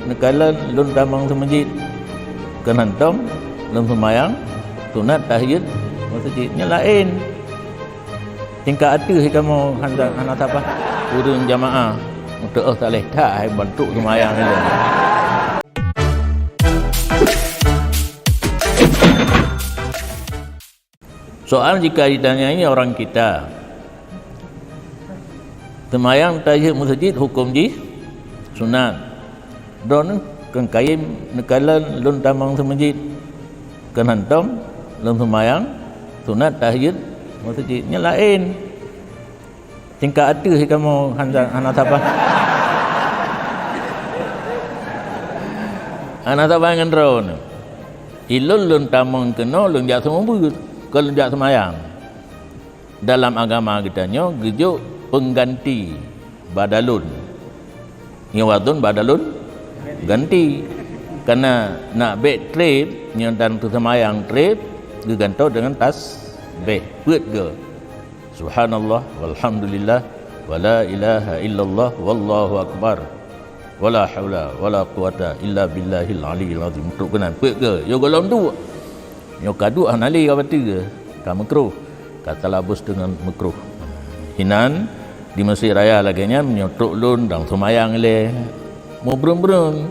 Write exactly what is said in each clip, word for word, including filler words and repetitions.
Neukalon lôn tamong seumeujid, keunan tom lôn seumayang sunat tahiyat meuseujid. Nyan laén. Tingkat ateueh kamoe hana, hana saban. Ureueng jamaah meuteuoh saleh that hai bantuk seumayang ilôn. Soal jika ditanyai orang kita, seumayang tahiyat meuseujid huköm jih sunat. Droeneuh keu kayém neukalon lôn tamong seumeujid, keunan tom lôn seumayang sunat tahiyat meuseujid. Nyan laén. Tingkat ateueh kamoe hana, hana saban. Hana saban ngon droeneuh. Ilôn lôn tamong keunoe lôn jak seumeubeuet, kon lôn jak seumayang. Dalam agama geutanyoe geujok peungganti badalun. Iwadun badalun ganti. Karena nak bèk trép nyoe dan teuseumayang trép geugantoe deungon tasbih. Peuet goe. Subhanallah, walhamdulillah, wala ilaha illallah, wallahu akbar. Wala haula wala quwata illa billahil aliyil azim. Trok keunan peuet goe. Yo golom duek. Nyoe ka duek hana lé ka bateue, ka meukruh, ka talabus deungon meukruh. Hinan di Mesjid Raya lagèe nyan meunyoe trok lôn dan seumayang ilèe. Mubreueng-breueng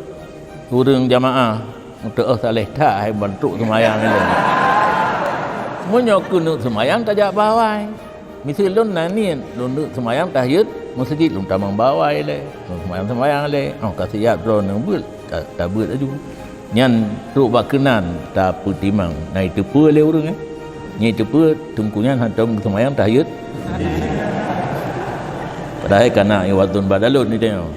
ureueng jamaah meuteuoh saleh that hai bantuk seumayang ilèe. Meunyoe keuneuk seumayang tajak bawai. Miseue lôn na niet lôn neuk seumayang tahiyat meuseujid lôn tamong bawai lé, lôn seumayang-seumayang lé, oh ka siap droeneuh beuet, ta-, tabeuet laju. Nyan trok bak keunan tapeutimang, na iteupeue lé ureueng, eh. Nyan iteupeue teungku nyan hana seumayang tahiyat. Padahai kana iwadun badalun ni tengok.